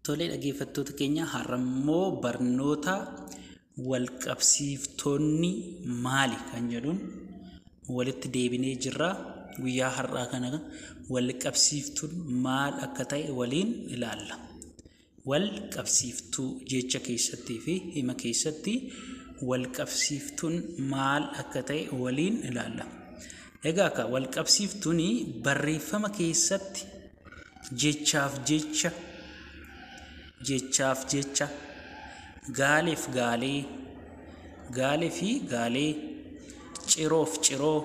Tolee, dhaggeeffattoota keenya, har'ammoo barnoota walqabsiiftoonni maali kan jedhuun walitti deebinee jirra. Guyyaa har'aa kana walqabsiiftuun maal akka ta'e waliin ilaalla. Walqabsiiftuu jecha keessattii fi hima keessatti walqabsiiftuun maal akka ta'e waliin ilaalla. Egaa akka walqabsiiftuun barreeffama keessatti jechaaf jecha, jechaaf jecha, gaaleef gaalee, gaalee fi gaalee, ciroof ciroo,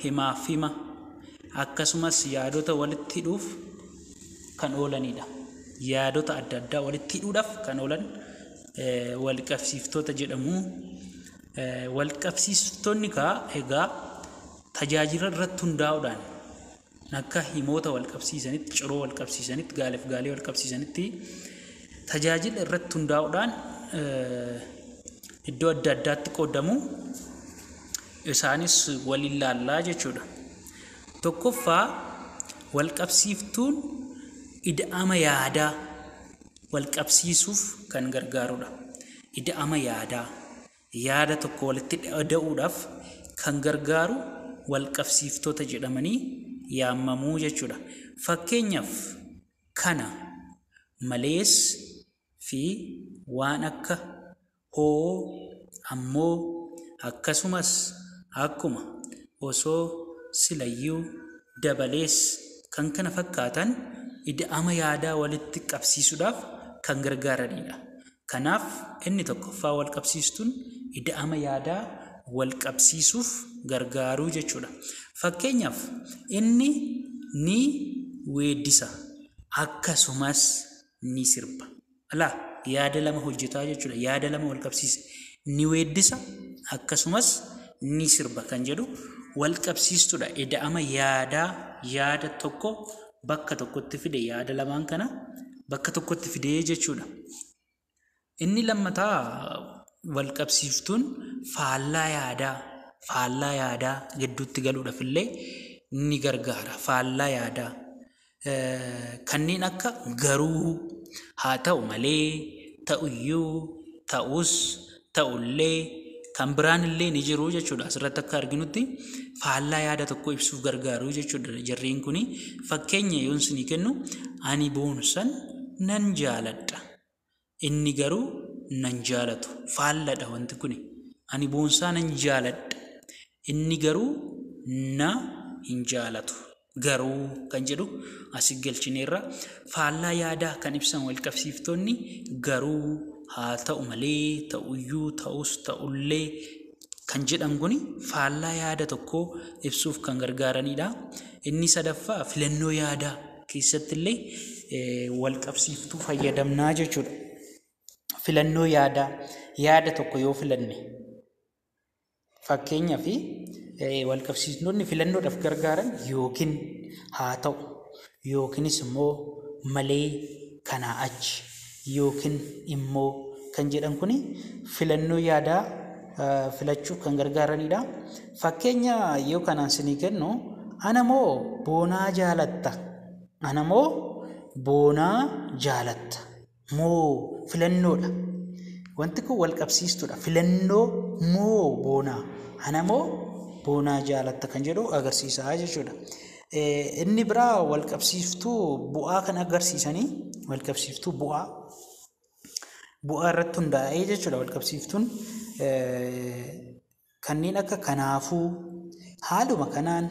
himaaf hima, akkasumas yaadota walitti hidhuuf kan oolanidha. Yaadota adda addaa walitti hidhuudhaaf kan oolan walqabsiiftoota jedhamu. Walqabsiiftonni kaa egaa tajaajila irratti hundaa'uudhaan akka himoota walqabsiisanitti, ciroo walqabsiisanitti, gaaleef gaalee walqabsiisanitti tajaajila irratti hundaa'uudhaan iddoo adda addaatti qoodamu. Isaanis waliin laallaa jechuudha. Tokkoffaa, walqabsiiftuun ida'ama yaadaa walqabsiisuuf kan gargaarudha. Ida'ama yaadaa, yaada tokko walitti ida'uudhaaf kan gargaaru walqabsiiftoota jedhamanii yaamamuu jechuudha. Fakkeenyaaf, kana malees fi waan akka hoo, ammoo, akkasumas, akkuma, osoo, silayyuu, dabalees kan kana fakkaatan ida'ama yaadaa walitti qabsiisuudhaaf kan gargaaranidha. Kanaaf inni tokkoffaa walqabsiistuun ida'ama yaadaa wal qabsiisuuf gargaaruu jechuudha. Fakkeenyaaf, inni ni weeddisa, akkasumas ni sirba. Alaa yaada lama hojjetaa jechuudha. Yaada lama wal qabsiise. Ni weeddisa, akkasumas ni sirba kan jedhu wal qabsiistuudha. Ida'ama yaadaa, yaada tokko bakka tokkotti fide, yaada lamaan kana bakka tokkotti fidee jechuudha. Inni lammataa, wal qabsiiftuun faallaa yaadaa gidduutti galuudhaaf illee ni gargaara. Faallaa yaadaa kanneen akka garuu, haa ta'u malee, ta'uyyuu, ta'us, ta'ullee, kan biraan illee ni jiru jechuudha. Asirratti akka arginutti faallaa yaada tokko ibsuuf gargaaru jechuudha jarreen kuni. Fakkeenya yoon isinii kennu, ani Boonsan nan jaaladha. Inni garuu nan jaalatu. Faalladha wanti kuni. Ani Boonsaa nan jaaladha. Inni garuu na hin jaalatu. Garuu kan jedhu asii galchineerra. Faallaa yaadaa kan ibsan walqabsiiftonni garuu, haa ta'u malee, ta'uyyuu, ta'us, ta'ullee kan jedhan kuni faallaa yaada tokkoo ibsuuf kan gargaaranidha. Inni sadaffaa, filannoo yaadaa keessatti illee walqabsiiftuu fayyadamnaa jechuudha. Filannoo yaadaa, yaada tokko yoo filanne, fakkeenyaaf, walqabsiiftonni filannoodhaaf gargaaran yookiin, haa ta'u, yookiinis immoo, malee, kanaa achi, yookiin immoo kan jedhan kuni filannoo yaadaa filachuuf kan gargaaranidha. Fakkeenya yoo kanaan isinii kennu, ana moo Boonaa jaalatta? Ana moo Boonaa jaalatta? Moo filannoodha. Wanti kun wal qabsiistuudha. Filannoo moo Boonaa? Ana moo Boonaa jaalatta kan jedhu agarsiisa jechuudha. Inni biraa wal qabsiiftuu bu'aa kan agarsiisanii, wal qabsiiftuu bu'aa irratti hundaa'ee jechuudha. Wal qabsiiftuun kanneen akka kanaafuu, haaluma kanaan,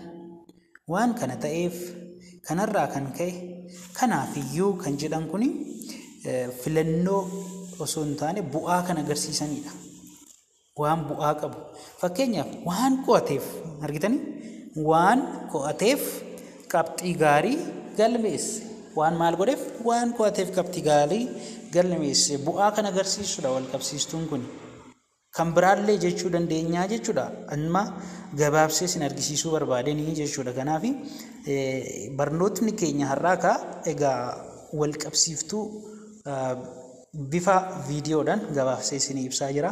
waan kana ta'eef, kanarraa kan ka'e, kanaafiyyuu kan jedhan kuni filannoo osoo hin taane bu'aa kan agarsiisanidha. Waan bu'aa qabu. Fakkeenyaaf, waan qo'ateef, argitanii, waan qo'ateef qabxii gaarii galmeesse. Waan maal godheef? Waan qo'ateef qabxii gaarii galmeesse. Bu'aa kan agarsiisudha wal qabsiistuun kun. Kan biraallee jechuu dandeenyaa jechuudha. Amma gabaabsee isin argisiisuu barbaadanii jechuudha. Kanaaf barnootni keenya har'aa kaa egaa wal qabsiiftuu bifa viidiyoodhaan gabaabsee isinii ibsaa jira.